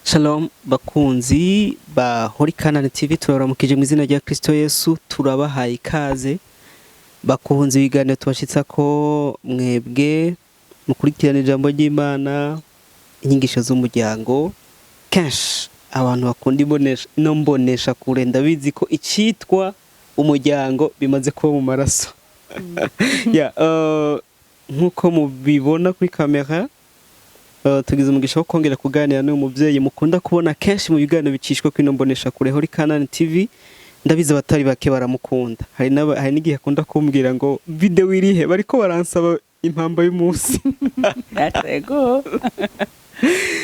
Shalom bakunzi ba Holy Canaan TV, turaramukije mu izina rya Kristo Yesu, turabahaye ikaze. Bakunzi ibiganiro tubashitsa ko mwebwe mukurikirana ijambo ry'Imana, inyigisho z'umuryango, kenshi abantu bakunda imbonesha ino mbonesha kure, ndabizi ko icitwa umuryango bimaze kuba mu maraso ya nkuko mubibona kuri kamera. Tugize umugisha wo kongera kuganira n'uyu muvyeyi mukunda kubona kenshi mu biganiro bicishwa kuri ino mbonesha kure Holy Canaan TV. Ndabizi abatari bake baramukunda. Hari n'igihe akunda kumbwira ngo video irihe, bariko baransaba impamba y'umunsi. Yego,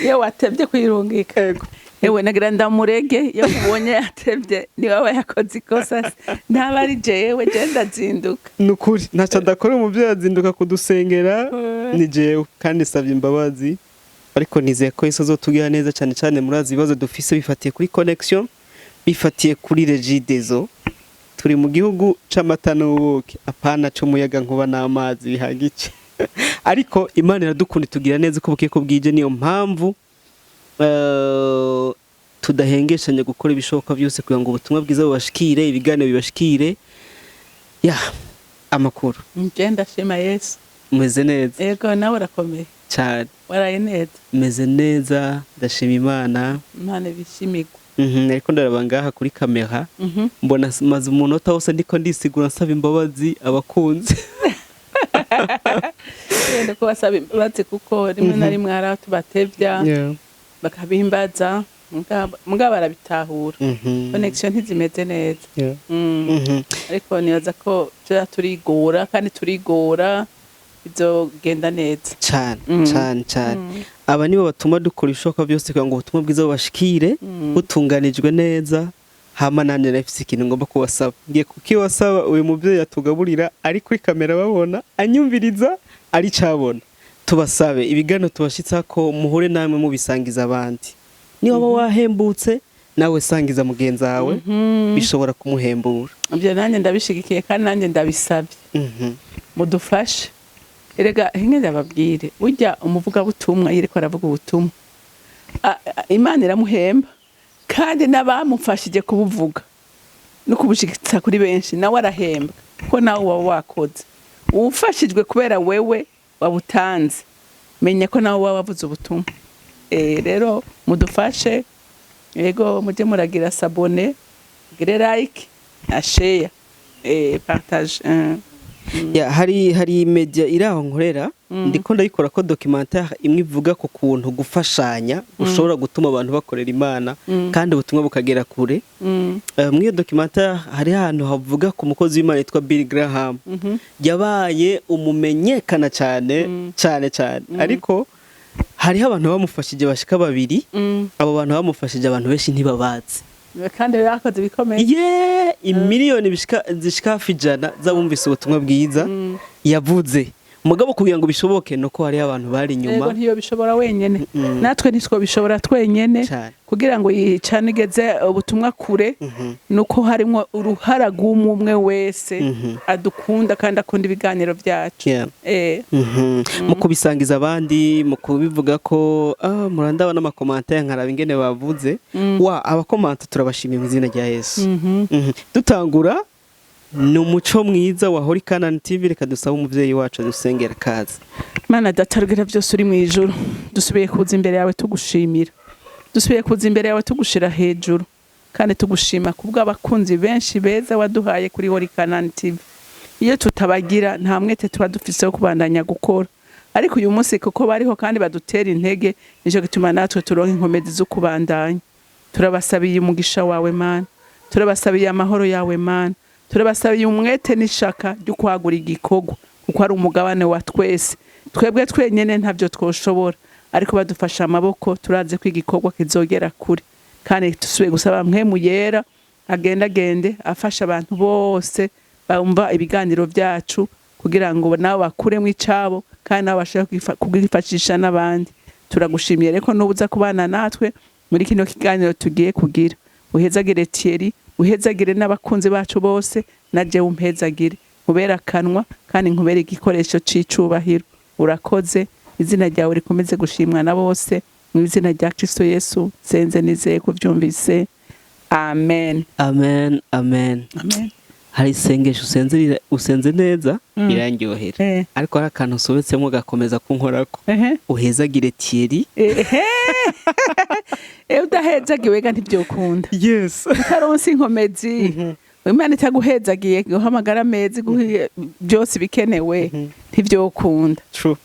iyo watevye kwirungika. Ewe, nagira ndamurege, iyo mubonye yatevye niwe aba yakoze ikosa, ntaba ari jewe, je ndazinduka. Nukuri ntaco adakora umuvyeyi, azinduka kudusengera, ni jewe kandi savye imbabazi, ariko nizeye ko Yesu azotugira neza cyane cyane. Murazi ibibazo dufise bifatiye kuri connection, bifatiye kuri Regideso. Turi mu gihugu c'amata n'ubuki, apana c'umuyaga nkuba n'amazi bihagije, ariko Imana iradukunda, itugira neza uko bukeye ko bwije. Niyo mpamvu tudahengeshanya gukora ibishoboka byose kugira ngo ubutumwa bwiza bubashikire, ibiganiro bibashikire. Ya amakuru? Je ndashima Yesu. Meze neza. Yego, nawe urakomeye? Cyane. Waraye neza? Meze neza, ndashima Imana. Imana ibishimirwa. Ariko ndaraba ngaha kuri kamera, mbona maze umunota wose ndiko ndisigura nsaba imbabazi abakunzi. Yenda kubasaba imbabazi kuko rimwe na rimwe hari aho tubatevya bakabimbaza, mugabo barabitahura. Connection ntizimeze neza. Ariko nibaza ko tuza turigora kandi turigora, bizogenda neza. Cyane cyane cyane. Aba nibo batuma dukora ibishoboka byose kugira ngo ubutumwa bwiza bubashikire butunganijwe neza. Hama nanjye nafise ikintu ngomba kubasaba, ngiye kukibasaba. Uyu muvyeyi atugaburira ari kuri kamera, babona anyumviriza ari cabona. Tubasabe ibiganiro tubashitsa ko muhure namwe mubisangiza abandi. Niba wahembutse nawe, sangiza mugenzi wawe, bishobora kumuhembura. Ibyo nanjye ndabishigikiye kandi nanjye ndabisabye. Mudufashe. Erega hinge ndababwire, burya umuvugabutumwa iyo ariko aravuga ubutumwa, Imana iramuhemba, kandi n'abamufashije kubuvuga no kubushikitsa kuri benshi nawe arahembwa, kuko nawe uba wakoze. Uwufashijwe kubera wewe wabutanze, menya ko nawe uba wavuze ubutumwa. Rero mudufashe, yego, mujye muragira s'abonner, mugire like na share, partage. Ya, hari media iri aho nkorera, ndiko ndayikora ko documentaire imwe ivuga ku kuntu gufashanya ushobora gutuma abantu bakorera Imana kandi ubutumwa bukagera kure. Muri iyo documentaire hari ahantu havuga ku mukozi w'Imana yitwa Bill Graham, yabaye umumenyekana cyane cyane cyane, ariko hariho abantu bamufashije bashika babiri. Abo bantu bamufashije abantu benshi ntibabazi. Kandi yakoze ibikomeye. Ye, imiliyoni zishika hafi 100 z'abumvise ubutumwa bwiza yavuze. Mugabo kugira ngo bishoboke nuko hariho abantu bari inyuma. Yego, ntiyo bishobora wenyene. Natwe ntitwobishobora twenyene. Cyane. Kugira ngo yicane igeze ubutumwa kure, nuko harimwo uruhara rw'umwe umwe wese adukunda kandi akunda ibiganiro byacu. Mu kubisangiza abandi, mu kubivuga ko murandaba n'ama commentaires, nkaraba ingene bavuze wa abakomanta, turabashimiye mu izina rya Yesu. Dutangura ni umuco mwiza wa Holy Canaan TV. Reka dusabe umuvyeyi wacu dusengera kazi. Mana Data rugira byose uri mu ijuru, dusubiye kuza imbere yawe tugushimira, dusubiye kuza imbere yawe tugushira hejuru kandi tugushima kubw'abakunzi benshi beza waduhaye kuri Holy Canaan TV. Iyo tutabagira nta mwete tuba dufise wo kubandanya gukora, ariko uyu munsi kuko bariho kandi badutera intege, nico gituma natwe turonka inkomezi zo kubandanya. Turabasabiye umugisha wawe Mana, turabasabiye amahoro yawe Mana, turabasabiye umwete n'ishaka ryo kwagura igikorwa, kuko ari umugabane wa twese. Twebwe twenyene ntavyo twoshobora, ariko badufasha amaboko turazi ko igikorwa kizogera kure. Kandi dusubiye gusaba Mpwemu Yera agenda agende afasha abantu bose bumva ibiganiro byacu, kugira ngo nabo bakuremo icabo kandi nabo bashobore kubwifashisha n'abandi. Turagushimiye reko nubuza kubana natwe muri kino kiganiro tugiye kugira. Uhezagire Thierry, uhezagire n'abakunzi bacu bose, na jewe umpezagire, nkubere akanwa kandi nkubere igikoresho c'icubahiro. Urakoze, izina ryawe rikomeze gushimwa na bose. Mu izina rya Kristo Yesu senze, nizeye ko byumvise. Amen. Amen, amen. Amen. Hari isengesho usenze usenze neza, birandyohera, ariko hari akantu usobetsemo gakomeza kunkorako. Uhezagire Thierry. Ehe, udahezagiwe ga ntibyokunda. Utaronse inkomezi, Imana itaguhezagiye, guha amagara meza, iguha byose bikenewe, ntibyokunda. True.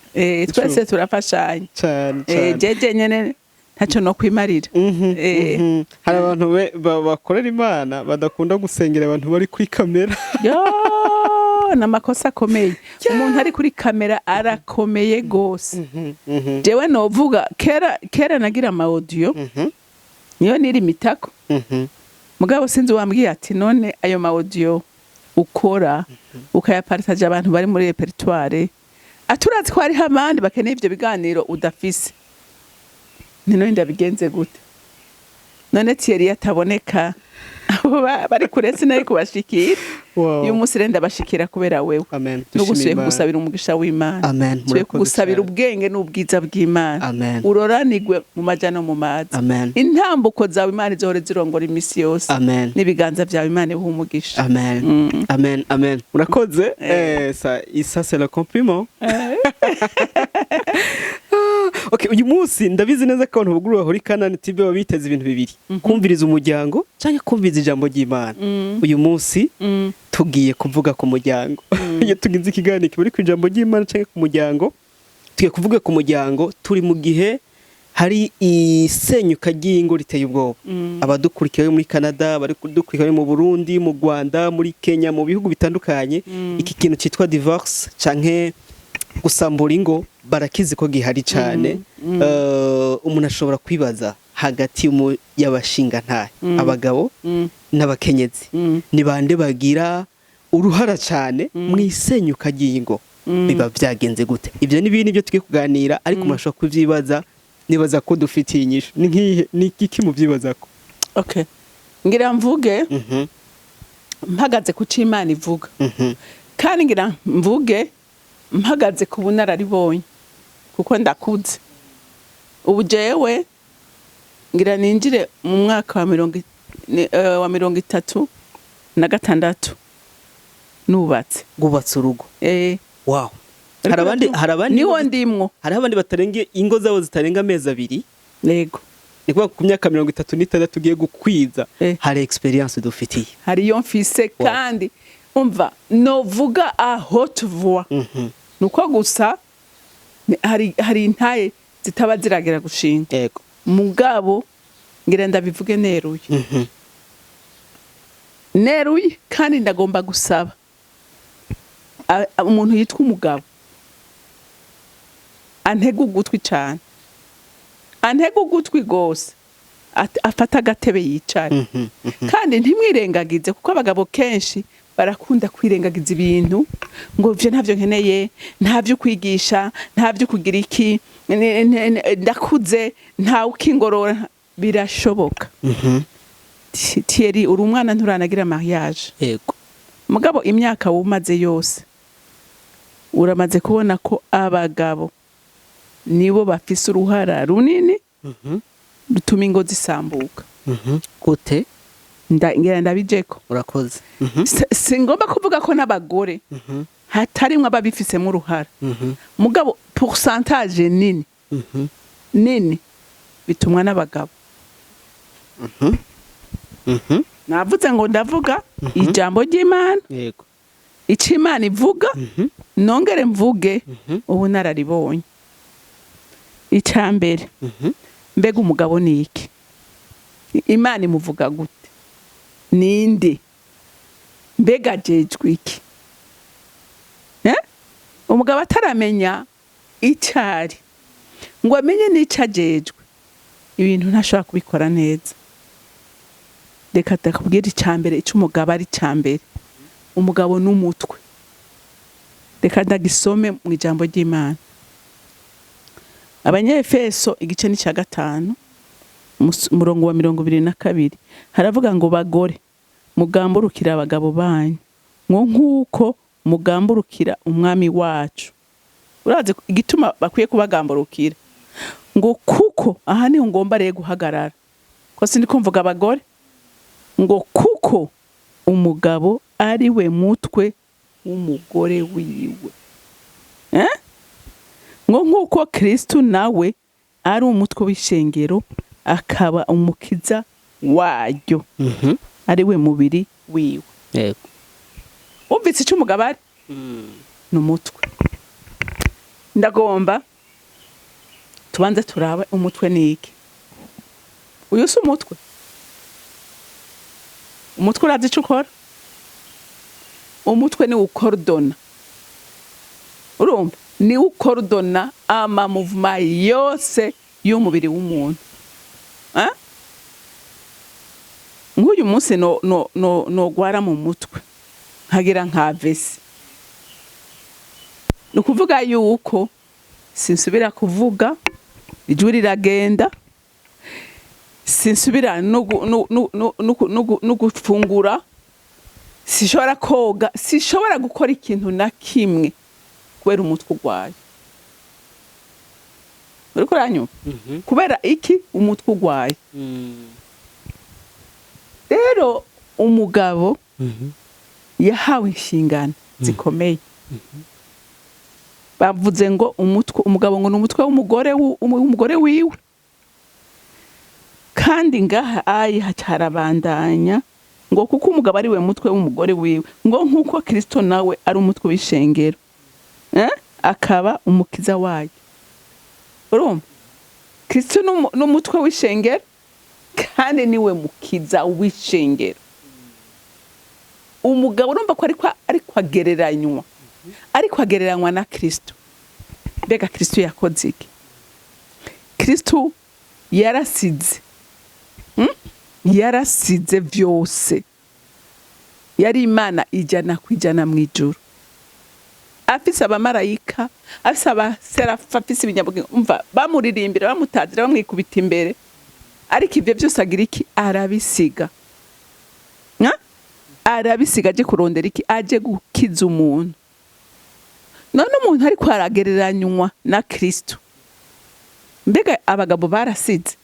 Twese turafashanya. Cyane cyane. Jeje nyene ntacyo no kwimarira. Hari abantu bakorera Imana badakunda gusengera abantu bari kuri kamera. Yo, ni amakosa akomeye. Umuntu ari kuri kamera arakomeye gose. Jewe novuga kera kera nagira ama audio, niyo niri mitako. Mugabo sinzi wambwiye ati: "None ayo ma audio ukora ukayapartaje abantu bari muri répertoire, aturazi ko hariho abandi bakeneye ivyo biganiro udafise." Ni none ndabigenze gute? None Thierry ataboneka, abo bari kure sinari kubashikira. Uyu munsi rero ndabashikira kubera wewe. Amen. Nugusubiye Dushima. kugusabira umugisha w'Imana. Amen. Subiye Murakoze kugusabira cyane. ubwenge n'ubwiza bw'Imana. Amen. Uroranigwe mu maja no mu mazi. Amen. Intambuko zawe Imana izohore zirongora imisi yose. Amen. N'ibiganza byawe Imana ibuhe umugisha. Amen. Amen, amen. Murakoze. Ça, ça c'est le compliment. Okay, uyu munsi ndabizi neza ko abantu bugurura Holy Canaan TV baba biteze ibintu bibiri: kumviriza umuryango cyangwa kumviriza ijambo ry'Imana. Uyu munsi tugiye kuvuga ku muryango. Iyo tugize ikiganiro kiburi ku ijambo ry'Imana cyangwa ku muryango, tugiye kuvuga ku muryango. Turi mu gihe hari isenyuka ry'ingo riteye ubwoba. Abadukurikira muri Canada, bari kudukurikira mu Burundi, mu Rwanda, muri Kenya, mu bihugu bitandukanye, iki kintu cyitwa divorce canke gusambura ingo barakizi ko gihari cyane. Umuntu ashobora kwibaza hagati y'abashingantahe, abagabo n'abakenyezi, ni bande bagira uruhara cyane mu isenyuka ry'ingo? Biba byagenze gute? Ibyo ni ibintu byo tugiye kuganira, ariko umuntu ashobora kubyibaza. Nibaza ko dufitiye inyishu. Ni nk'ihe? Ni iki mubyibazako? Okay, ngira mvuge mpagaze ku cyo Imana ivuga, kandi ngira mvuge mpagaze ku bunararibonye, kuko ndakuze ubu. Jewe ngira ninjire mu mwaka wa 36 nubatse. Gubatse urugo? Wow, hari abandi Niwo ndimwo. Hariho abandi batarenga, ingo zabo zitarenga amezi 2. Ni kuvuga ku myaka 36 ugiye gukwiza, hari experience dufitiye. Hariyo mfise. Kandi umva, novuga à haute voix, nuko gusa hari intaye zitaba ziragera gushinga. Mugabo ngira ndabivuge neruye, neruye, kandi ndagomba gusaba umuntu yitwa umugabo antega ugutwi cyane, antega ugutwi rwose, afate agatebe yicare. Kandi ntimwirengagize, kuko abagabo kenshi barakunda kwirengagiza ibintu ngo ivyo ntavyo nkeneye, ntavyo kwigisha, ntavyo kugira iki, ndakuze, ntawe ukingorora. Birashoboka. Thierry, uri umwana, nturanagira mariage. Mugabo imyaka wumaze yose uramaze kubona ko abagabo nibo bafise uruhara runini rutuma ingo zisambuka. Gute? Ngira ndabijeko. Urakoze. Singomba kuvuga ko n'abagore hatarimwo ababifisemo uruhara, mugabo pourcentage nini nini bitumwa n'abagabo. Navuze ngo ndavuga ijambo ry'Imana, icyo Imana ivuga, nongere mvuge ubu nararibonye. Icya mbere, mbega umugabo ni iki? Imana imuvuga gute? Ninde? Mbega ajejwe iki? Eh? Umugabo ataramenya icyo ari, ngo amenye n'icyo ajejwe, ibintu ntashobora kubikora neza. Reka ndakubwira icya mbere, icyo umugabo ari. Icya mbere, umugabo n'umutwe. Reka ndagisome mu ijambo ry'Imana, Abanyefeso igice ni cya 5, umurongo wa 22, haravuga ngo: "Bagore, mugamburukira abagabo banyu ngo nk'uko mugamburukira Umwami wacu." Urazi igituma bakwiye kubagamburukira? Ngo kuko aha niho ngomba rero guhagarara, ko sindi kumvuga abagore, ngo kuko umugabo ari we mutwe w'umugore wiwe, eh? Ngo nk'uko Kristu nawe ari umutwe w'ishengero, akaba umukiza waryo, ari we mubiri wiwe. Wumvise icyo umugabo ari? Ni umutwe. Ndagomba tubanze turabe umutwe ni iki. Uyu si umutwe. Umutwe urazi icyo ukora? Umutwe ni ukorodona, urumva, ni ukorodona ama mouvements yose y'umubiri w'umuntu, eh? Nk'uyu munsi no no no nogwara mu mutwe, nkagira nka AVC, ni ukuvuga yuko sinsubira kuvuga, ijwi riragenda, sinsubira no gufungura, sinshobora koga, sinshobora gukora ikintu na kimwe kubera umutwe urwaye. Uriko uranyumva? Kubera iki? Umutwe urwaye. Rero umugabo yahawe inshingano zikomeye. Bavuze ngo umutwe, umugabo ngo ni umutwe w'umugore wiwe. Kandi ngaha ayi hacarabandanya ngo kuko umugabo ari we mutwe w'umugore wiwe, ngo nk'uko Kristo nawe ari umutwe w'ishengero, eh? Akaba umukiza wayo. Urumva, Kristo n'umutwe w'ishengero kandi niwe mukiza w'ishengero. Umugabo urumva ko ariko agereranywa na Kristo. Mbega Kristo yakoze iki? Kristo yarasize, Yarasize vyose. Yari Imana 100% mu ijuru, afise abamarayika, afise abaserafa, afise ibinyabugingo, umva, bamuririmbira, bamutazira, bamwikubita imbere. Ariko ivyo vyose agira iki? Arabisiga. Nka? Arabisiga aje kurondera iki? Aje gukiza umuntu. None umuntu ariko aragereranywa na Kristo, mbega abagabo barasize?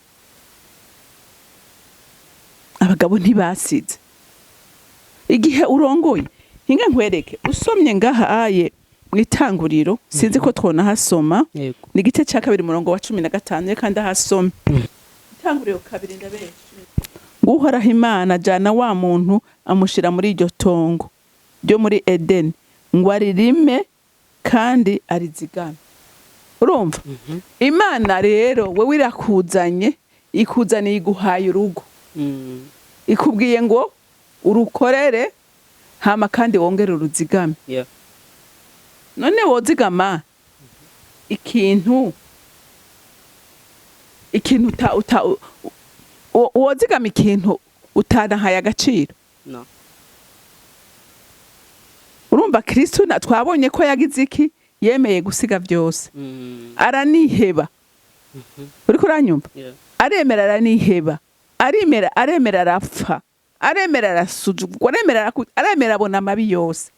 Abagabo ntibasize. Igihe urongoye, hinga nkwereke, usomye ngaha aye mu Itanguriro, sinzi ko twonahasoma. Yego. Ni igice cya 2, umurongo wa 15. Reka ndahasome. Itanguriro 2, ndabesha. Ngo Uhoraho Imana ajana wa muntu, amushira muri iryo tongo ryo muri Edeni ngo aririme kandi arizigame. Urumva, Imana rero wewe irakuzanye, ikuzaniye, iguhaye urugo, ikubwiye ngo urukorere, hama kandi wongere uruzigame. None wozigama ikintu uta, uta, wozigama ikintu utanahaye agaciro? No. Urumva, Kristo na twabonye ko yagize iki? Yemeye gusiga byose, araniheba. Uriko uranyumva? Yeah. Aremera, araniheba, arimera, aremera, arapfa, aremera, arasuzugurwa, aremera, aremera, abona amabi yose.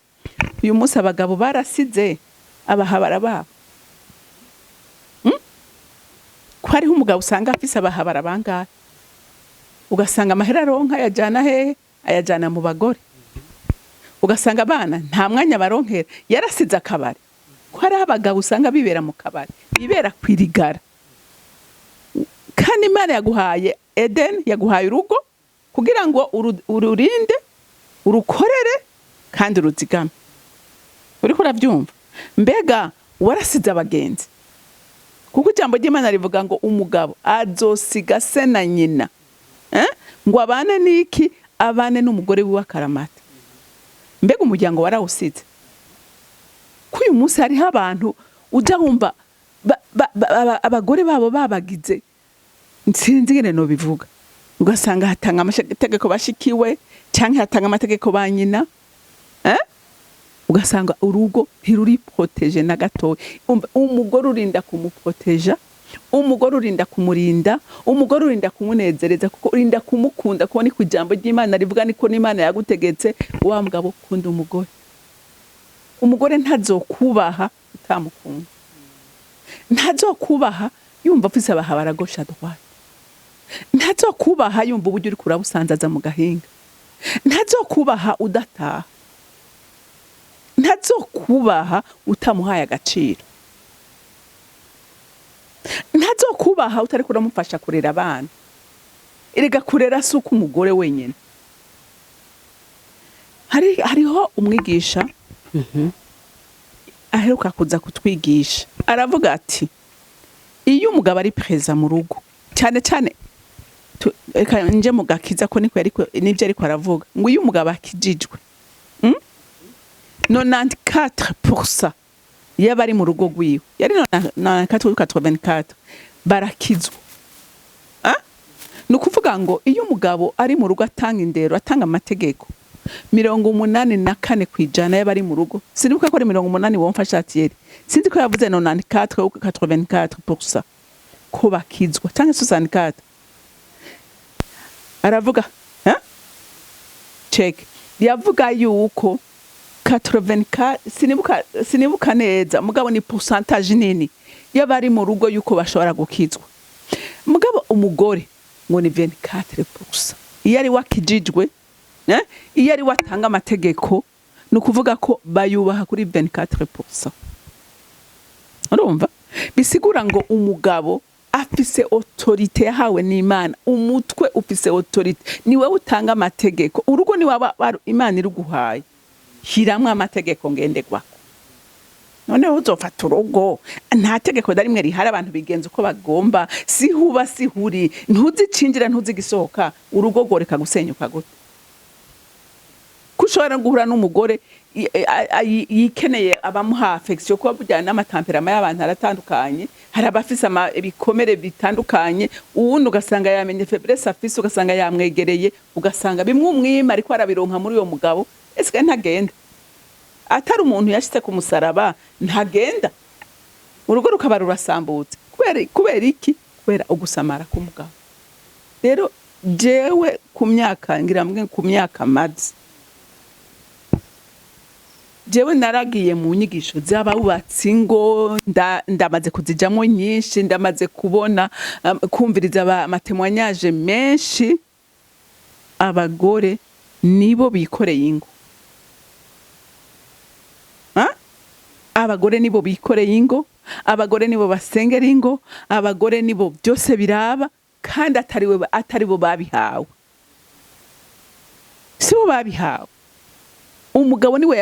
Uyu munsi abagabo barasize abahabara babo, Ko hariho umugabo usanga afise abahabara bangahe, ugasanga amahera aronka ayajana hehe? Ayajana mu bagore. Ugasanga abana nta mwanya baronkera, yarasize akabari. Ko hariho abagabo usanga bibera mu kabari, bibera kwirigara, kandi Imana yaguhaye Eden, yaguhaye urugo kugira ngo ururinde, urukorere kandi uruzigame. Uriko uravyumva? Mbega warasize abagenzi? Kuko ijambo ry'Imana rivuga ngo umugabo azosiga se na nyina, eh? Ngo abane n'iki? Abane n'umugore wiwe akaramata. Mbega umuryango warawusize? Ko uyu munsi hariho abantu ujya wumva abagore babo babagize, sinzi ingene nobivuga, ugasanga hatanga amategeko bashikiwe canke hatanga amategeko ba nyina, eh? Ugasanga urugo ntiruri protégé na gatoya. Umva, umugore urinda kumuproteja, umugore urinda kumurinda, umugore urinda kumunezereza, kuko urinda kumukunda, kuko niko ijambo ry'Imana rivuga, niko n'Imana yagutegetse. Wa mugabo, kunda umugore. Umugore ntazokubaha utamukunda, ntazokubaha. Yumva afise abahabara gauche à droite, ntazokubaha. Yumva uburyo uriko urabusanzaza mu gahinga, ntazokubaha. Udataha, ntazokubaha. Utamuhaye agaciro, ntazokubaha. Utariko uramufasha kurera abana. Erega kurera si uko umugore wenyine. Hariho umwigisha aheruka kuza kutwigisha, aravuga ati iyo umugabo ari présent mu rugo, cyane cyane reka nje mu gakiza ko niko yariko, nibyo ariko aravuga, ngo iyo umugabo akijijwe, 94% y'abari mu rugo rwiwe, yari 94, 84, barakizwa. Ah? Ni ukuvuga ngo iyo umugabo ari mu rugo atanga indero, atanga amategeko, 84% y'abari mu rugo, sinibuka ko ari 80, womfasha Thierry, sinzi ko yavuze 94 ou 84% ko bakizwa cyangwa 64. Aravuga, hein? Check, yavuga yuko 84, sinibuka neza, mugabo ni pourcentage nini y'abari mu rugo yuko bashobora gukizwa. Mugabo umugore ngo ni 24% iyo ari wakijijwe, eh? Iyo ari watanga amategeko, ni ukuvuga ko bayubaha kuri 24%. Urumva, bisigura ngo umugabo afise autorité yahawe n'Imana. Umutwe ufise autorité, ni wowe utanga amategeko. Urugo ni waba Imana iruguhaye, hiramwo amategeko ngenderwako. Noneho uzofata urugo nta tegeko na rimwe rihari, abantu bigenza uko bagomba, sihuba sihuri, ntuzi icinjira, ntuzi igisohoka, urugo rworeka gusenyuka gute? Ko ushobora guhura n'umugore yikeneye abamuha affection, kuba burya n'ama tempéraments y'abantu aratandukanye, hari abafise ibikomere bitandukanye, uwundi ugasanga yamenye faiblesse afise, ugasanga yamwegereye, ugasanga bimwe umwima ariko arabironka muri uyo mugabo. Ese ntagenda atari umuntu yashitse ku musaraba? Ntagenda, urugo rukaba rurasambutse. Kubera iki? Kubera ugusamara k'umugabo. Rero jewe ku myaka, ngira mbwe ku myaka maze, jewe naragiye mu nyigisho z'abubatsi ingo, ndamaze kuzijamwo nyinshi, ndamaze kubona, kumviriza ama témoignages menshi. Abagore nibo bikoreye ingo. Ha? Abagore nibo bikoreye ingo, abagore nibo basengera ingo, abagore nibo byose biraba, kandi atari bo babihawe, si bo babihawe. Umugabo niwe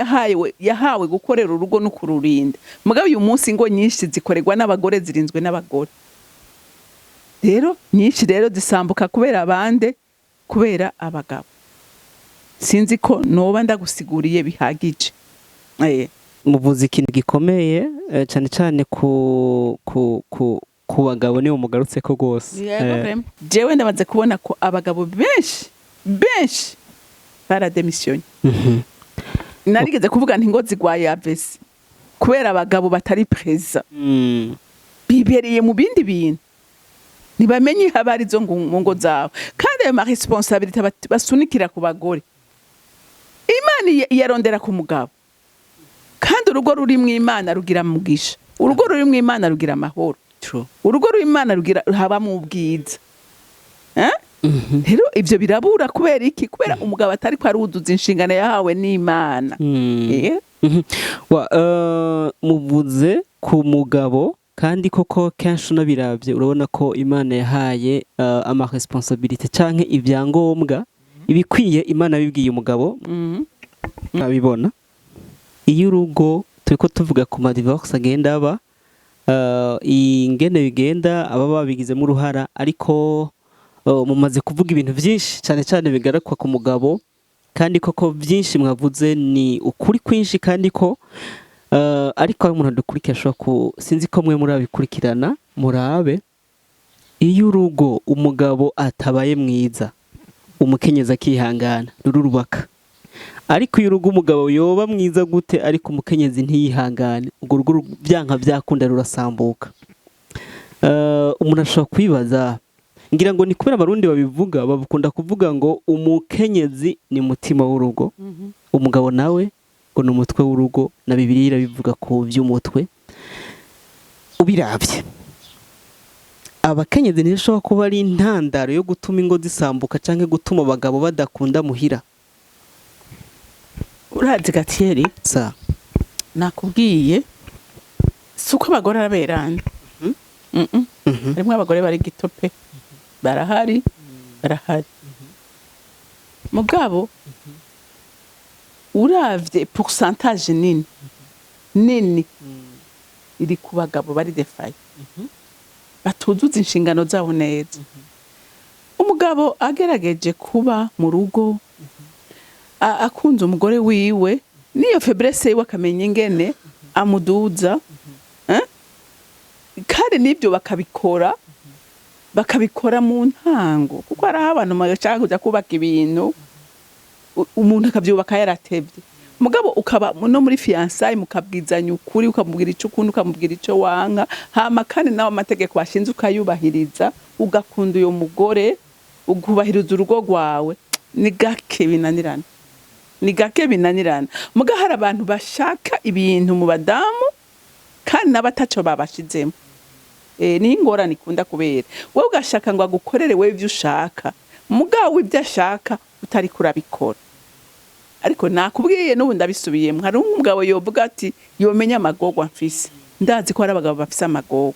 yahawe gukorera urugo no kururinda. Mugabo uyu munsi ingo nyinshi zikorerwa n'abagore, zirinzwe n'abagore. Rero nyinshi rero zisambuka kubera abande? Kubera abagabo. Sinzi ko noba ndagusiguriye bihagije. Muvuze ikintu gikomeye, cyane cyane ku bagabo, niwo mugarutse ko rwose. Vraiment. Jewe ndamaze kubona ko abagabo benshi benshi baradémissionné. Narigeze kuvuga nti ngo zigwaye AVC kubera abagabo batari présents, bibereye mu bindi bintu, ntibamenye haba arizo mu ngo zabo. Kandi ayo ma responsabilités basunikira ku bagore, Imana iyarondera ku mugabo. Kandi urugo rurimwo Imana rugira mugisha, urugo rurimwo Imana rugira amahoro. True. Urugo rw'Imana rugira habamo ubwiza, eh? Rero ivyo birabura kubera iki? Kubera umugabo atari ko aruzuza inshingano yahawe n'Imana. Muvuze ku mugabo, kandi koko kenshi unabiravye urabona ko Imana yahaye ama responsabilités canke ibyangombwa ibikwiye, Imana bibwiye umugabo. Abibona iyo urugo, turiko tuvuga ku ma divorce agenda aba, ingene bigenda, aba babigizemo uruhara. Ariko mumaze kuvuga ibintu byinshi, cyane cyane bigaruka ku mugabo, kandi koko byinshi mwavuze ni ukuri kwinshi. Kandi ko ariko aho umuntu adukurikira ashobora ku, sinzi ko mwe murabikurikirana, murabe iyo urugo umugabo atabaye mwiza, umukenyezi akihangana, rurubaka. Ariko iyo urugo umugabo yoba mwiza gute ariko umukenyezi ntiyihangane, urwo rugo byanka byakunda rurasambuka. Umuntu ashobora kwibaza, ngira ngo ni kubera Abarundi babivuga, bakunda kuvuga ngo umukenyezi ni mutima w'urugo, umugabo nawe ngo ni umutwe w'urugo, na Bibiliya irabivuga ku by'umutwe. Ubiravye Abakenyezi ntibishobora kuba ari intandaro yo gutuma ingo zisambuka canke gutuma abagabo badakunda muhira? Urazi Gatiyeri, Sa. nakubwiye, si uko abagore araberana. Harimwo abagore bari gito pe, barahari, barahari. Mugabo uravye pourcentage nini nini iri ku bagabo bari défaillants, batuzuza inshingano zabo neza. Umugabo agerageje kuba mu rugo, akunze umugore wiwe, niyo faiblesse yiwe akamenya ingene amuduza, eh? Kandi n'ibyo bakabikora mu ntango, kuko hariho abantu bashaka kuja kubaka ibintu, umuntu akavyubaka yaratevye. Mugabo ukaba no muri fiançailles, mukabwizanya ukuri, ukamubwira ico ukunda, ukamubwira ico wanka, hama kandi nawe amategeko washinze ukayubahiriza, ugakunda uyo mugore, ukubahiriza urugo rwawe, ni gake binanirana, ni gake binanirana. Muga hari abantu bashaka ibintu mu badamu kandi n'abataco babashizemo. Ni ingorane ikunda kubera wowe ugashaka ngo agukorere wewe ivyo ushaka, mugabo ibyo ashaka utariko urabikora. Ariko nakubwiye, n'ubu ndabisubiyemo, hari umugabo yovuga ati yomenya amagorwa mfise. Ndazi ko hari abagabo bafise amagorwa,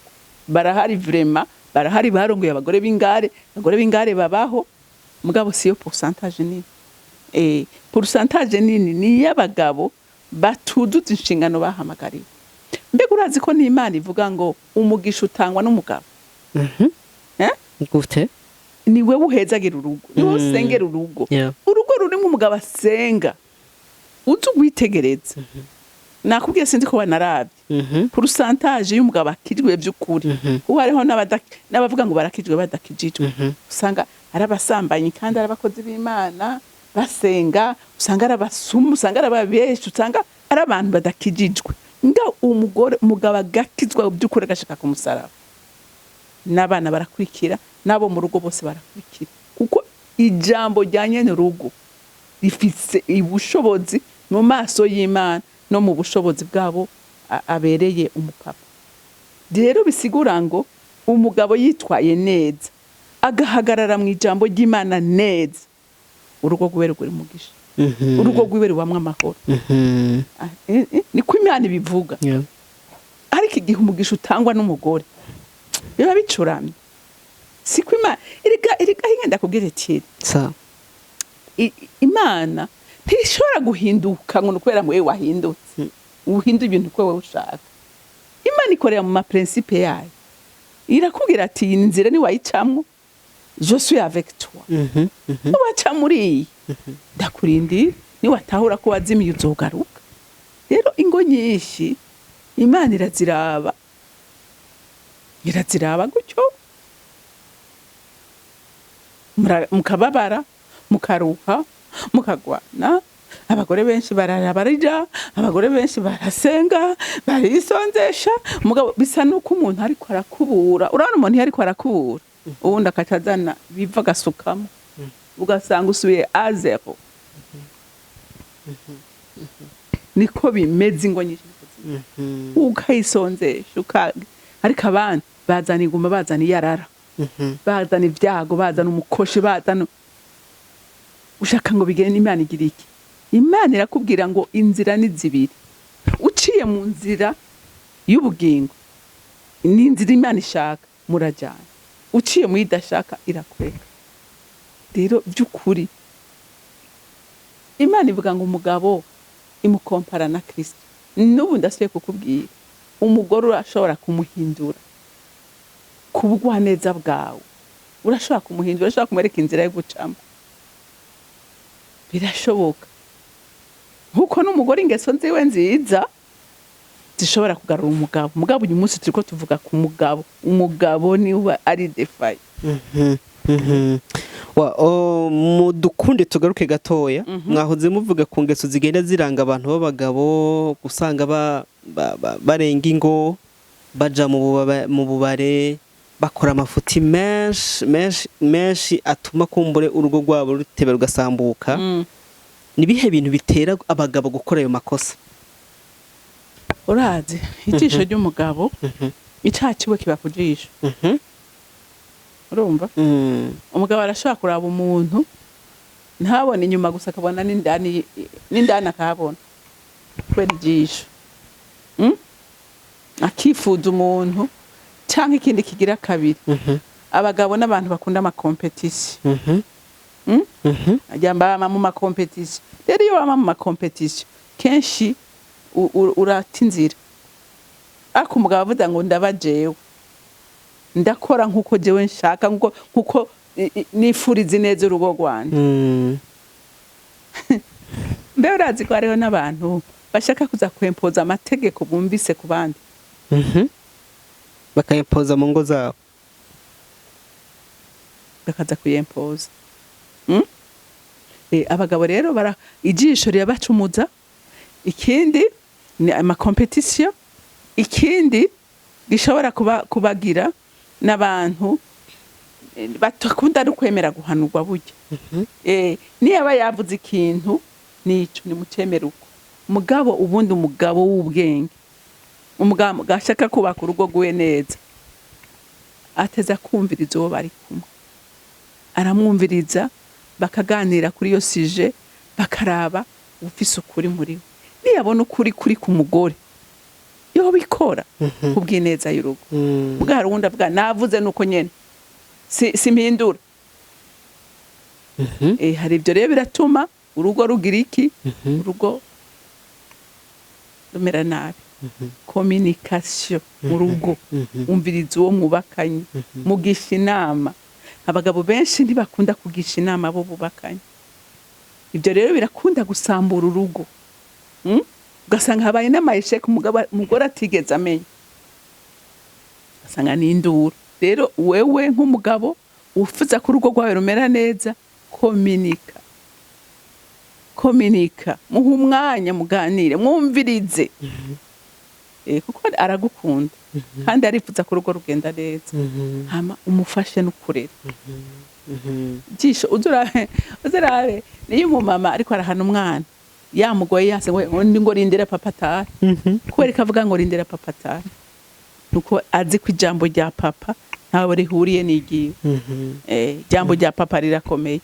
barahari, vraiment barahari, barongoye abagore b'ingare. Abagore b'ingare babaho, mugabo siyo pourcentage nini. Pourcentage nini ni iy'abagabo batuzuza inshingano bahamagariwe. Mbega urazi ko n'Imana ivuga ngo umugisha utangwa n'umugabo? Eh? Gute? Ni wewe uhezagira urugo, ni wowe usengera urugo. Urugo rurimo umugabo asenga, uzi ugwitegereza, nakubwiye, sinzi ko wanaravye pourcentage y'umugabo akijwe by'ukuri, kuko hariho n'abavuga ngo barakijwe badakijijwe. Usanga ari abasambanyi kandi ari abakozi b'Imana basenga, usanga ari abasumu, usanga ari ababeshi, usanga ari abantu badakijijwe. Nga umugore, umugabo agakizwa by'ukuri, agashika ku musaraba, n'abana barakurikira, n'abo mu rugo bose barakurikira, kuko ijambo rya nyene urugo rifise ubushobozi mu maso y'Imana no mu bushobozi bwabo abereye umupapa. Rero bisigura ngo umugabo yitwaye neza, agahagarara mu ijambo ry'Imana neza, urugo rwiwe ruri umugisha, urugo rwiwe rubamwo amahoro. Ah, niko Imana ibivuga. Ariko igihe umugisha utangwa n'umugore biba bicuramye. Siko Imana erega hinga ndakubwira iti Sa. Imana ntishobora guhinduka ngo ni ukubera ngo wewe wahindutse, uhindure ibintu uko wowe ushaka. Imana ikorera mu ma principes yayo, irakubwira ati iyi nzira niwayicamwo, je suis avec toi. Niwaca muri iyi, ndakurindira, niwatahura ko wazimiye uzogaruka. Rero ingo nyinshi Imana iraziraba, iraziraba gutyo, mukababara, mukaruha, mukagwana. Abagore benshi barara barira, abagore benshi barasenga, barisonzesha, mugabo bisa nuko umuntu ariko arakubura. Urabona umuntu iyo ariko arakubura, ubundi akaca azana biva agasukamo, ugasanga usubiye à zéro. Niko bimeze, ingo nyinshi niko zimeze. Ukayisonzesha ariko abandi bazana iguma, bazana iyarara, bazana ibyago, bazana umukoshi, bazana ushaka ngo bigende. Imana igira iki? Imana irakubwira ngo inzira ni zibiri, uciye mu nzira y'ubugingo, ni inzira Imana ishaka, murajyana, uciye mu idashaka irakureka. Rero by'ukuri Imana ivuga ngo umugabo imukompara na Kirisito. N'ubu ndasubiye kukubwira, umugore urashobora kumuhindura ku bugwaneza bwawe, urashobora kumuhindura, urashobora kumwereka inzira yo gucamo, birashoboka. Nkuko n'umugore ingeso nziwe nziza zishobora kugarura umugabo. Mugabo uyu munsi turiko tuvuga ku mugabo, umugabo niwe ari défaillant. Mudukunde tugaruke gatoya. Mwahoze muvuga ku ngeso zigenda ziranga abantu b'abagabo, usanga barenga ingo, baja mu bubare, bakora amafuti menshi menshi menshi atuma kumbure urugo rwabo ruteba rugasambuka. Ni bihe bintu bitera abagabo gukora ayo makosa? Urazi ijisho ry'umugabo, icaha ciwe kiba ku jisho. Urumva, umugabo arashobora kuraba umuntu ntabone inyuma gusa, akabona n'indani, n'indani akahabona kubera ijisho. Akifuza umuntu. Canke ikindi kigira kabiri, abagabo n'abantu bakunda ama compétitions. Ajya bama mu ma compétitions. Rero iyo wama mu ma compétitions kenshi urata inzira. Ariko umugabo avuga ngo ndaba jewe, ndakora nkuko jewe nshaka, nkuko nifuriza ineza urugo rwanje. Mbe urazi ko hariho n'abantu bashaka kuza kwempoza amategeko bumvise ku bandi? Bakayimpoza mu ngo zabo. Bakaza kuyempoza. Abagabo rero bara ijisho rirabacumuza. Ikindi ni ama compétitions. Ikindi gishobora kuba kubagira n'abantu batakunda no kwemera guhanurwa burya. Niyaba yavuze ikintu nico nimucemere uko. Mugabo ubundi umugabo w'ubwenge, umugabo gashaka kubaka urugo rwiwe neza, ateza kumviriza uwo bari kumwe, aramwumviriza, bakaganira kuri iyo sujet, bakaraba ufise ukuri muri we. Niyabona ukuri kuri ku mugore, yobikora kubw'ineza y'urugo. Bwa hari uwundi avuga navuze nuko nyene simpindura. Hari ibyo rero biratuma urugo rugira iki? Urugo rumera nabi. Communication mu rugo, umviriza uwo mwubakanye, mugisha inama. Abagabo benshi ntibakunda kugisha inama abo bubakanye. Ibyo rero birakunda gusambura urugo. Ugasanga habaye n'ama échecs umugore atigeze amenya, ugasanga ni induru. Rero wewe nk'umugabo wifuza ko urugo rwawe rumera neza, communiqua, communiqua, muhe umwanya muganire, mwumvirize. Kuko aragukunda kandi arifuza ko urugo rugenda neza. Hama umufashe no kurera jisho. Uzurabe, uzurabe niyo umumama ariko arahana umwana yamugoye, yase ngo rindira papa atahe. Kubera ko avuga ngo rindira papa atahe, nuko azi ko ijambo rya papa ntawe rihuriye n'igiwe. Ijambo rya papa rirakomeye.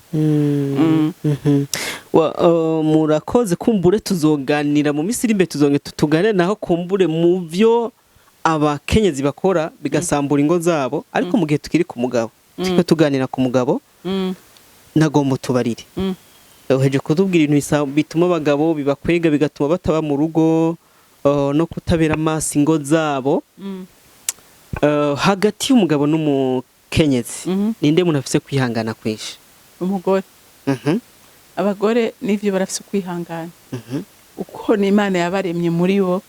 Murakoze. Kumbure tuzoganira mu minsi iri imbere, tuzongera tuganire naho kumbure mu byo abakenyezi bakora bigasambura ingo zabo. Ariko mu gihe tukiri ku mugabo, turiko tuganira ku mugabo, nagomba tubarire. Uheje kutubwira ibintu bituma abagabo bibakwega, bigatuma bataba mu rugo, no kutabera amaso ingo zabo. Hagati y'umugabo n'umukenyezi, ninde muntu afise kwihangana kwinshi? Umugore. Abagore n'ivyo barafise ukwihangana, uko ni Imana yabaremye muri bo.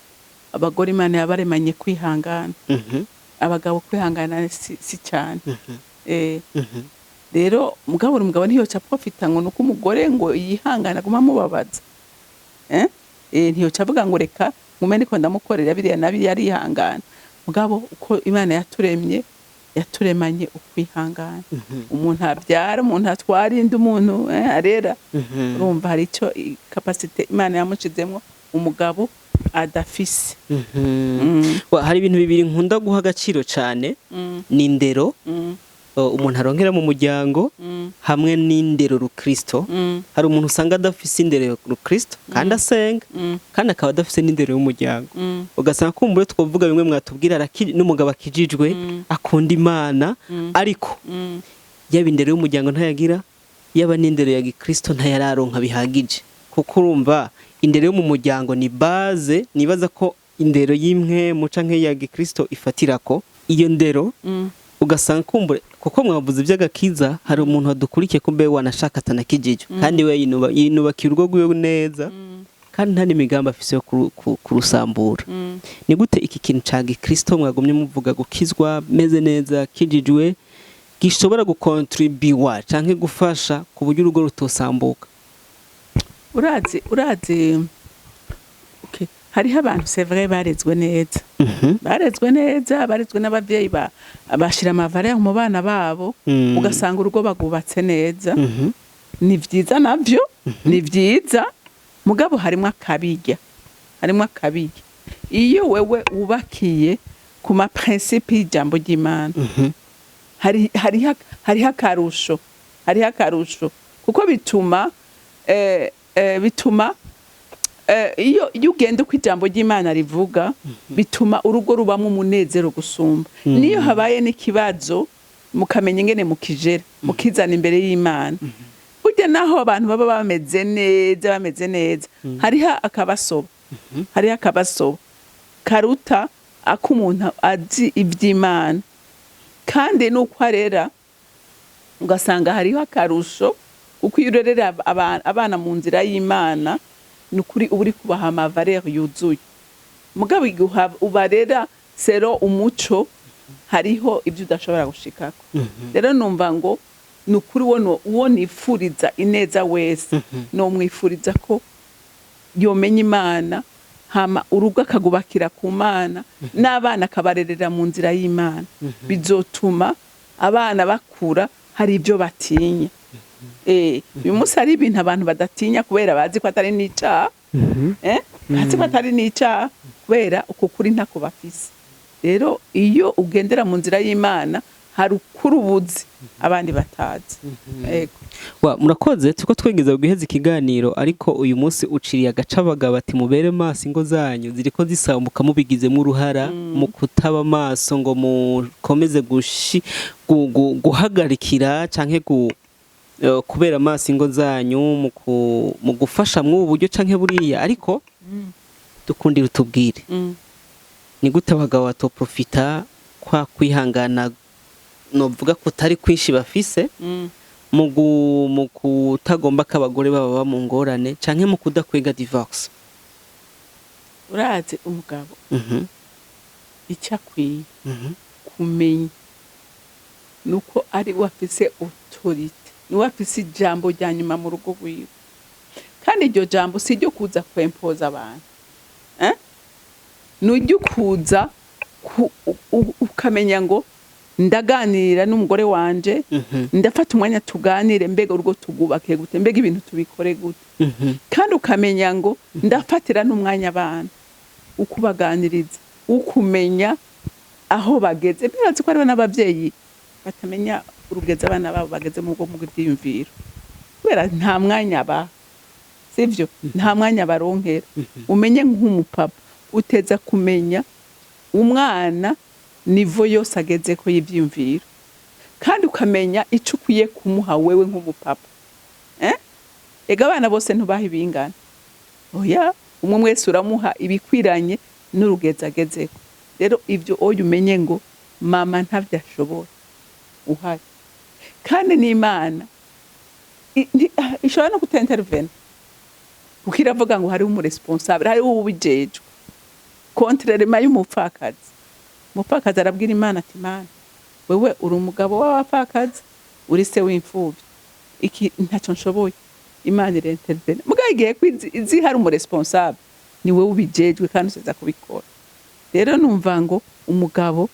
Abagore Imana yabaremanye kwihangana. Abagabo kwihangana si cyane. Rero mugabo umugabo ntiyoca profita ngo nuko umugore ngo yihangana aguma amubabaza. Ntiyoca avuga ngo reka ngume ndiko ndamukorera biriya na biriya, arihangana. Mugabo uko Imana yaturemye, yaturemanye ukwihangana. Umuntu abyara, umuntu atwara inda, umuntu arera. Urumva hari icyo capacité Imana yamushizemwo umugabo adafise. Hari ibintu bibiri nkunda guha agaciro cyane, ni indero umuntu aronkera mu muryango hamwe n'indero rukristo. Hari umuntu usanga adafise indero rukristo kandi asenga, kandi akaba adafise n'indero y'umuryango. Ugasanga kumbure twovuga bimwe mwatubwira, n'umugabo akijijwe, akunda Imana, ariko yaba indero y'umuryango ntayagira, yaba n'indero ya gikristo ntayararonka bihagije. Kuko urumva indero yo mu muryango ni base, nibaza ko indero y'imwe muca nk'iya gikristo ifatirako iyo ndero. Ugasanga kumbure, kuko mwavuze iby'agakiza, hari umuntu wadukurikiye kumbe wanashaka atanakijijwe, kandi we yinubakiye urugo rwiwe neza, kandi nta n'imigambi afise yo kurusambura. Ni gute iki kintu ca gikristo mwagumye muvuga, gukizwa meze neza kijijwe, gishobora gukontribuwa canke gufasha ku buryo urugo rutosambuka? Urazi, okay. Hariho abantu, c'est vrai, barezwe neza, barezwe neza, barezwe n'abavyeyi bashira ama valeurs mu bana babo, ugasanga urugo bagubatse neza. Ni vyiza navyo, ni vyiza, mugabo harimwo akabirya, harimwo akabirya. Iyo wewe wubakiye ku ma principes y'ijambo ry'Imana, Hariho akarusho, hariho akarusho, kuko bituma bituma iyo ugenda uko ijambo ry'Imana rivuga, bituma urugo rubamo umunezero gusumba. Niyo habaye n'ikibazo, mukamenya ingene mukijera, mukizana imbere y'Imana. Burya naho abantu baba bameze neza, bameze neza, hariho akabasoba, hariho akabasoba karuta ak'umuntu azi iby'Imana kandi nuko arera. Ugasanga hariho akarusho, kuko iyo urerera abana mu nzira y'Imana, ni ukuri uba uri kubaha ama valeurs yuzuye. Mugabo igihe ubarera selon umuco, hariho ibyo udashobora gushikako. Rero numva ngo ni ukuri, uwo nifuriza ineza wese, nomwifuriza ko yomenya Imana, hama urugo akagubakira ku Mana, n'abana akabarerera mu nzira y'Imana. Bizotuma abana bakura hari ibyo batinya. Uyu munsi hari ibintu abantu badatinya kubera bazi ko atari n'icaha, bazi ko atari n'icaha kubera uko kuri ntako bafise. Rero iyo ugendera mu nzira y'Imana, hari ukuri ubuzi abandi batazi. Ego. Wa murakoze, tuko twegeza guheza ikiganiro, ariko uyu munsi uciriye agaca abagabo ati: "Mubere maso, ingo zanyu ziriko zisambuka mubigizemo uruhara mu kutaba maso ngo mukomeze guhagarikira canke kubera maso ingo zanyu mu gufasha mw'ubu buryo canke buriya." Ariko dukundira utubwire, ni gute abagabo batoprofita kwa kwihangana novuga kutari kwinshi bafise mu kutagomba ko abagore baba mu ngorane canke mu kudakwega divorce? Urazi umugabo icyo akwiye kumenya nuko ari we afise autorité, niwe afise ijambo rya nyuma mu rugo rwiwe. Kandi iryo jambo si iryo kuza kwempoza abantu, eh? Ni iryo kuza ukamenya ngo ndaganira n'umugore wanje, ndafata umwanya tuganire, mbega urugo tugubake gute, mbega ibintu tubikore gute. Kandi ukamenya ngo ndafatira n'umwanya abana, ukubaganiriza, ukumenya aho bageze. Birazi ko hariho n'abavyeyi batamenya urugeze abana babo bageze mu bwo mu bw'ivyiyumviro, kubera nta mwanya baha, sivyo? Nta mwanya baronkera. Umenye nk'umupapa uteza kumenya umwana niveau yose agezeko y'ivyiyumviro, kandi ukamenya ico ukwiye kumuha wewe nk'umupapa, eh? Ega abana bose ntubaha ibingana, oya. Umwe wese uramuha ibikwiranye n'urugezi agezeko. Rero ivyo oya, umenye ngo mama ntavyo ashobora uhari, kandi n'Imana ishobora no kutintervena, kuko iravuga ngo hariho umu responsable, hariho uwubijejwe, contrairement y'umupfakazi. Umupfakazi arabwira Imana ati: "Imana, wewe uri umugabo w'abapfakazi, uri se w'imfuvyi, iki ntacyo nshoboye." Imana irintervena. Mugabo igihe ko izi hari umu responsable, ni wowe ubijejwe kandi usiza kubikora. Rero numva ngo umugabo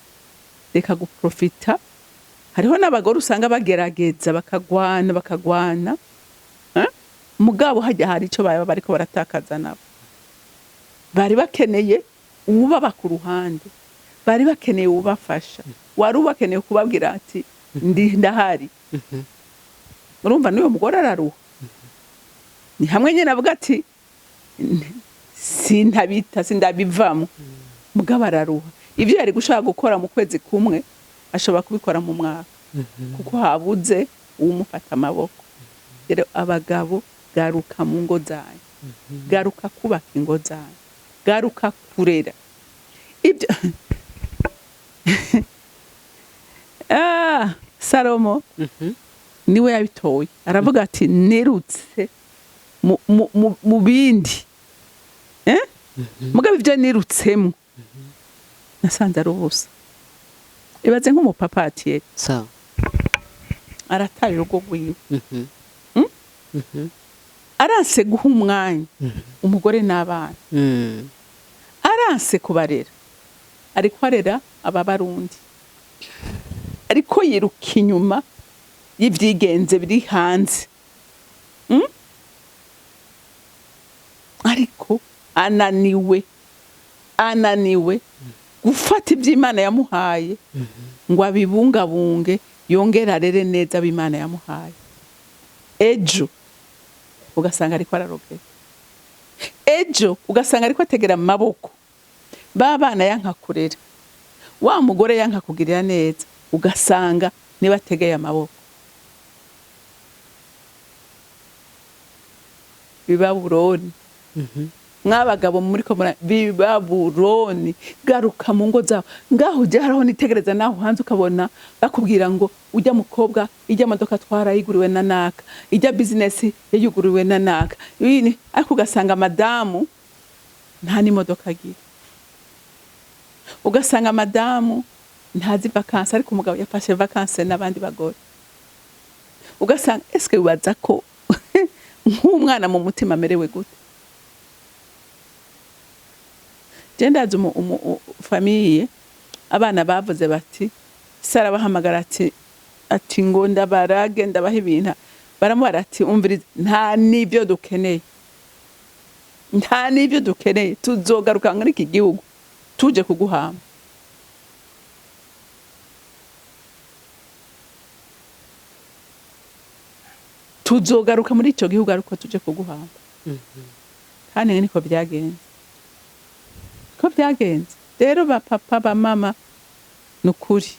reka guprofita. Hariho n'abagore usanga bagerageza bakagwana, bakagwana, eh? Mugabo hajya hari ico baba bariko baratakaza. Nabo bari bakeneye uwubaba ku ruhande, bari bakeneye uwubafasha, wari ubakeneye kubabwira ati: "Ndi ndahari." Urumva n'uyo mugore araruha. Ni hamwe nyine avuga ati: "Sintabita, sindabivamo." Mugabo araruha. Ibyo yari gushaka gukora mu kwezi kumwe, ashobora kubikora mu mwaka, kuko habuze uwumufata amaboko. Rero abagabo, garuka mu ngo zanyu, garuka kubaka ingo zanyu, garuka kurera ibyo. Salomo niwe yabitoye, aravuga ati: "Nirutse mu bindi, eh? Mugabo ibyo nirutsemo nasanze ari ubusa." Ibaze nk'umupapa atiye Sawa. arataye urugo rwiwe, aranse guha umwanya umugore n'abana, aranse kubarera, ariko arera aba Barundi, ariko yiruka inyuma y'ivyigenze biri hanze, Ariko ananiwe, ananiwe gufata ivy'Imana yamuhaye ngo abibungabunge. Yongera arere neza abo Imana yamuhaye. Ejo ugasanga ariko ararogera, ejo ugasanga ariko ategera amaboko ba bana yanka kurera, wa mugore yanka kugirira neza, ugasanga niba ategeye amaboko. Bibaburoni mwabagabo muri ko bibaburoni, garuka mu ngo zabo. Ngaho ujya haraho nitegereza naho hanze ukabona bakubwira ngo ujya mukobwa ijya modoka twarayiguriwe na naka, ijya business yayuguriwe na naka, ariko ugasanga madamu nta n'imodoka agira, ugasanga madamu ntazi vacances, ariko umugabo yafashe vacances n'abandi bagore. Ugasanga eske wibaza ko nk'umwana mu mutima amerewe gute? Je ndazi famille abana bavuze bati Sara bahamagara ati ngo ndabarage ndabaha ibintu, baramubara ati umviriza, nta n'ibyo dukeneye, nta n'ibyo dukeneye, tuzogaruka muri iki gihugu tuje kuguhamba. Tuzogaruka muri ico gihugu ariko tuje kuguhamba. Kandi niko byagenze, ko byagenze. Rero ba papa, ba mama, nukuri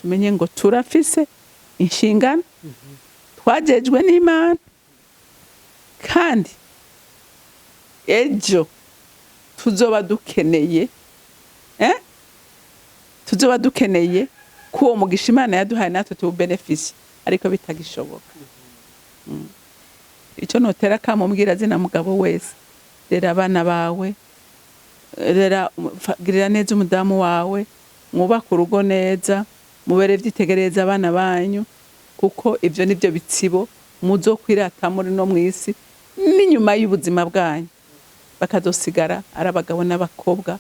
tumenye ngo turafise inshingano twajejwe n'Imana, kandi ejo tuzoba dukeneye tuzoba dukeneye ko uwo mugisha Imana yaduhaye natwe tuwubenefisi, ariko bitagishoboka. Icyo notera kamubwira zina mugabo wese, rera abana bawe, rera girira neza umudamu wawe, mwubake urugo neza, mubere vyitegereza abana banyu, kuko ivyo nivyo bitsibo muzokwirata muri no mwisi n'inyuma y'ubuzima bwanyu, bakazosigara ari abagabo n'abakobwa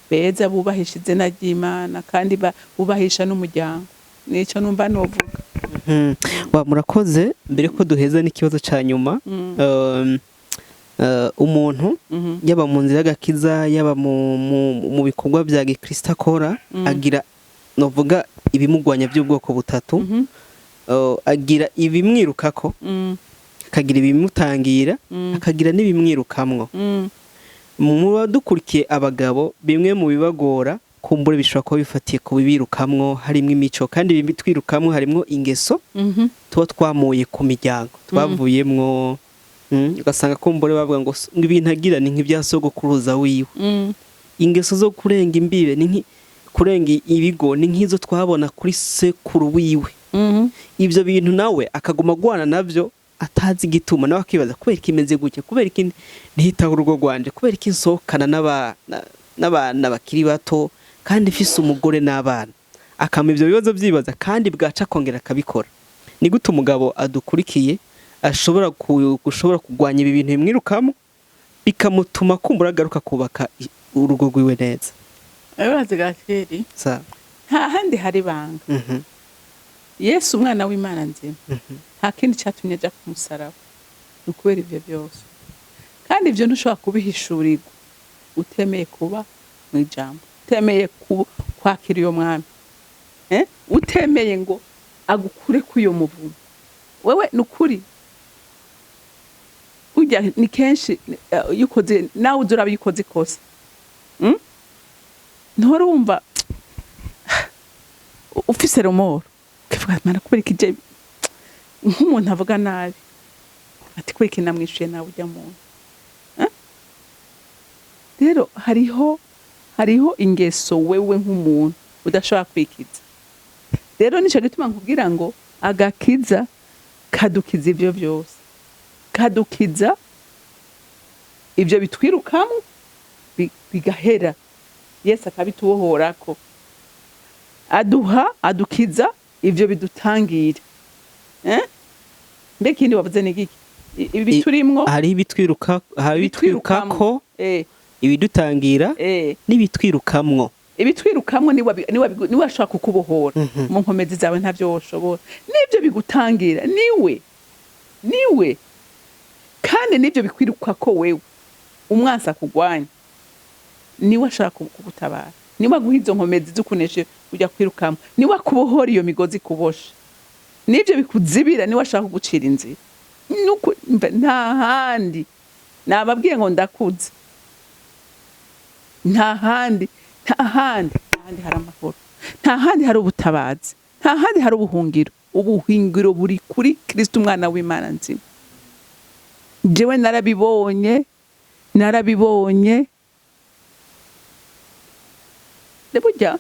beza bubahisha izina ry'Imana kandi bubahisha n'umuryango. Nico numva novuga. Wa murakoze. Mbere ko duheza n'ikibazo ca nyuma, umuntu yaba mu nzira y'agakiza, yaba mu bikorwa bya gikristo akora, agira novuga ibimugwanya by'ubwoko butatu. Agira ibimwirukako, akagira ibimutangira, akagira n'ibimwirukamwo. Mu badukurikiye abagabo, bimwe mu bibagora kumbure bishobora kuba bifatiye ku bibirukamwo, harimo imico, kandi ibitwirukamwo harimo ingeso tuba twamuye ku miryango twavuyemwo. Ugasanga kumbure bavuga ngo ibintu agira ni nk'ibya sogokuruza wiwe. Ingeso zo kurenga imbibe ni kurenga ibigo ni nk'izo twabona kuri sekuru wiwe. Ibyo bintu nawe akaguma agwana navyo atazi igituma, nawe akibaza kubera iki imeze gutya, kubera iki ntitaho urugo rwanje, kubera iki nsohokana n'abana bakiri bato kandi mfise umugore n'abana. Akama ivyo bibazo vyibaza, kandi bwaca akongera akabikora. Ni gute umugabo adukurikiye ashobora gushobora kurwanya ibi bintu bimwirukamo bikamutuma kumbura agaruka kubaka urugo rwiwe neza? Urazi Gakeri, nta handi hari banga. Yesu umwana w'Imana nzima, nta kindi cyatumye aja ku musaraba ni ukubera ivyo byose. Kandi ivyo ntushobora kubihishurirwa utemeye kuba mu ijambo, utemeye kwakira uyo mwami, utemeye ngo agukure k'uyo muvumo. Wewe ni ukuri ujya ni kenshi iyo ukoze nawe uza uraba iyo ukoze ikosa, Ntuhora wumva ufise remords, ukavuga Mana kubera iki je nk'umuntu avuga nabi ati kubera iki namwishuye nawe ujya muntu. Rero hariho ingeso wewe nk'umuntu udashobora kwikiza. Rero nico gituma nkubwira ngo agakiza kadukiza ivyo byose, kadukiza ivyo bitwirukamwo bigahera, Yesu akabitubohorako, aduha adukiza ivyo bidutangira. Mbe ikindi wavuze ni giki? Ibi biturimwo, Hariho ibitwiruka, hari ibitwirukako, ibidutangira n'ibitwirukamwo. Ibitwirukamwo niwe ashobora kukubohora. Mu nkomezi zawe ntavyo woshobora. N'ibyo bigutangira niwe, niwe, kandi n'ibyo bikwirukako wewe umwansi akugwanya, niwe ashobora kugutabara, niwe aguha izo nkomezi z'ukunesha ujya kwirukamwo, niwe akubohora iyo migozi ikuboshe. N'ibyo bikuzibira niwe ashaka kugucira inzira. Nta handi nababwiye ngo ndakuze, nta handi, nta handi, nta handi hari amahoro, nta handi hari ubutabazi, nta handi hari ubuhungiro. Ubuhungiro buri kuri Kristo, umwana w'Imana nzima. Jewe narabibonye, narabibonye. Burya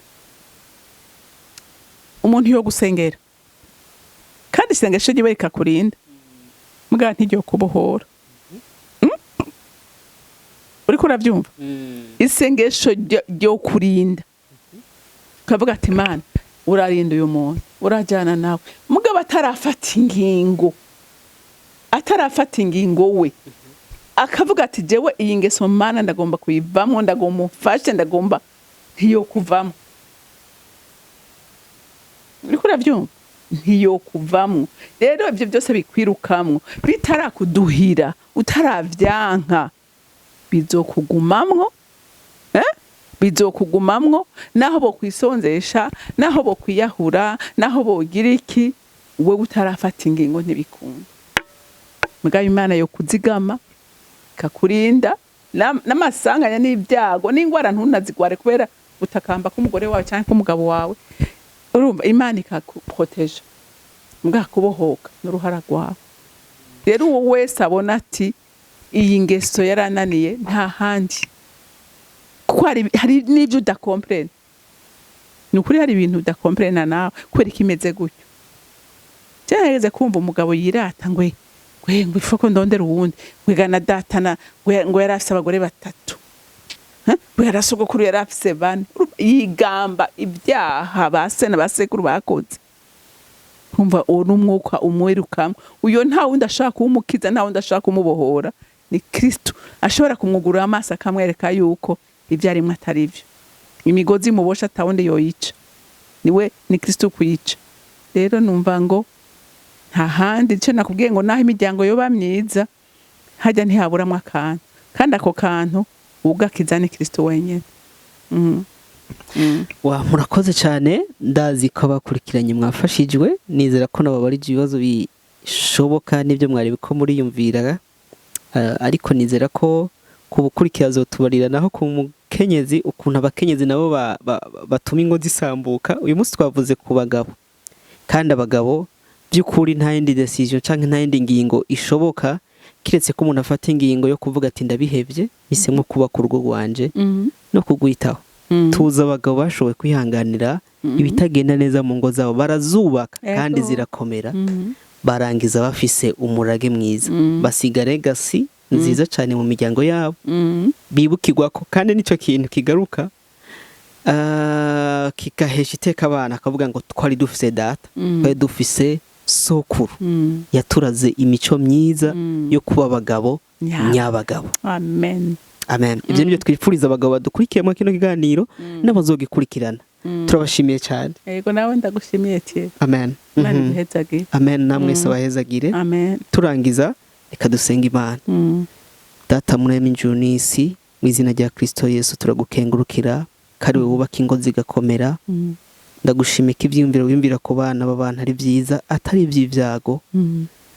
umuntu yo gusengera, kandi isengesho ryiwe rikakurinda, mbwa ntiryo kubohora. Uriko urabyumva? Isengesho ryo kurinda, ukavuga ati: "Imana, urarinda uyu muntu, urajyana nawe." Mugabo atarafata ingingo, atarafata ingingo we akavuga ati: "Jewe iyi ngeso, Mana, ndagomba kuyivamo, ndagomba umfashe, ndagomba", ntiyo kuvamo. Uriko urabyumva? Ntiyo kuvamwo. Rero ibyo byose bikwirukamwo bitarakuduhira, utaravyanka, bizokugumamwo, eh? Bizokugumamwo naho bokwisonzesha, naho bokwiyahura, naho bogira iki, wewe utarafata ingingo ntibikunda. Mugabo Imana yo kuzigama, ikakurinda n'amasanganya n'ibyago n'ingwara, ntunazigware kubera utakamba k'umugore wawe cyangwa k'umugabo wawe. Urumva, Imana ikakuproteja, mbwa kubohoka n'uruhara rwawe. Rero uwo wese abona ati iyi ngeso yarananiye, nta handi, kuko hari n'ibyo udakomprena. Ni ukuri, hari ibintu udakomprena nawe kubera ko imeze gutyo. Cyarageze kumva umugabo yirata ngo ngo ifoko ndondera uwundi, ngo igana datana, ngo yari afise abagore batatu. Ngo yari sogokuru, yari afise bane. Yigamba ibyaha ba se na ba sekuru bakoze. Kumva uwo n'umwuka umwirukamwo, uyo nta wundi ashaka kuwumukiza, nta wundi ashaka kumubohora, ni Kristo ashobora kumwugurura amaso, akamwereka yuko ibyo arimwo atari byo. Imigozi imubosha atawundi yoyica, niwe, ni Kristo kuyica. Rero numva ngo nta handi. Icyo nakubwiye ngo naho imiryango yoba myiza, hajya ntihaburamwo akantu, kandi ako kantu ugakiza ni Kristo wenyine. Wa, murakoze cyane. Ndazi ko abakurikiranye mwafashijwe. Nizera ko nababarije ibibazo bishoboka n'ibyo mwari ko muriyumvira. Ariko nizera ko ku bukurikira azotubarira naho ku mukenyezi, ukuntu abakenyezi nabo batuma ingo zisambuka. Uyu munsi twavuze ku bagabo, kandi abagabo by'ukuri nta yindi decision canke nta yindi ngingo ishoboka kiretse ko umuntu afata ingingo yo kuvuga ati: "Ndabihevye, mpisemo kubaka urugo rwanje no kugwitaho." Tuzi abagabo bashoboye kwihanganira ibitagenda neza mu ngo zabo, barazubaka kandi zirakomera, barangiza bafise umurage mwiza, basiga legacy nziza cyane mu miryango yabo, bibukirwako. Kandi nicyo kintu kigaruka, kigahesha iteka abana, akavuga ngo twari dufise data, twari dufise sokuru, yaturaze imico myiza yo kuba abagabo nyabagabo. Amen. Amen. Ibyo nibyo twifuriza abagabo badukurikiye muri kino kiganiro n'abazogikurikirana. Turabashimiye cyane. Yego, nawe ndagushimiye, Thierry. Amen. Imana iguhezagire. Amen, namwe abahezagire. Amen. Turangiza, reka dusenga Imana. Data murema ijuru n'isi, mu izina rya Kristo Yesu, turagukengurukira ko ari wowe wubaka ingo zigakomera. Ndagushimiye ko ibyiyumviro wiyumvira ku bana b'abantu ari byiza, atari iby'ibyago.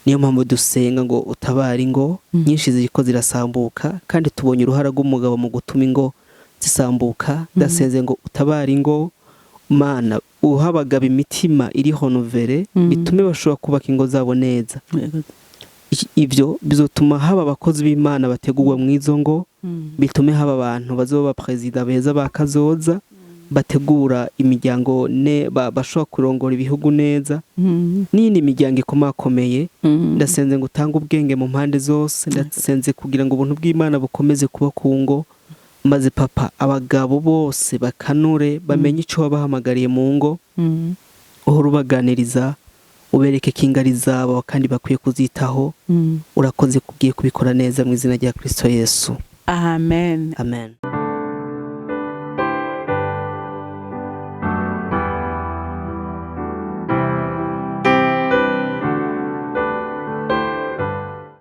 Niyo mpamvu dusenga ngo utabare ingo nyinshi ziriko zirasambuka, kandi tubonye uruhara rw'umugabo mu gutuma ingo zisambuka. Ndasenze ngo utabare ingo, Mana, uha abagabo imitima iri renouvelée, bitume bashobora kubaka ingo zabo neza. Ibyo bizotuma haba abakozi b'Imana bategurwa mu izo ngo, bitume haba abantu bazoba perezida beza ba kazoza, bategura imiryango ne bashobora kurongora ibihugu neza n'iyindi miryango ikomakomeye. Ndasenze ngo utange ubwenge mu mpande zose. Ndasenze kugira ngo ubuntu bw'Imana bukomeze kuba ku ngo, maze Papa, abagabo bose bakanure, bamenye icyo wabahamagariye mu ngo. Uhora ubaganiriza, ubereke ko ingari zabo kandi bakwiye kuzitaho. Urakoze kugiye kubikora neza, mu izina rya Kristo Yesu. Amen. Amen.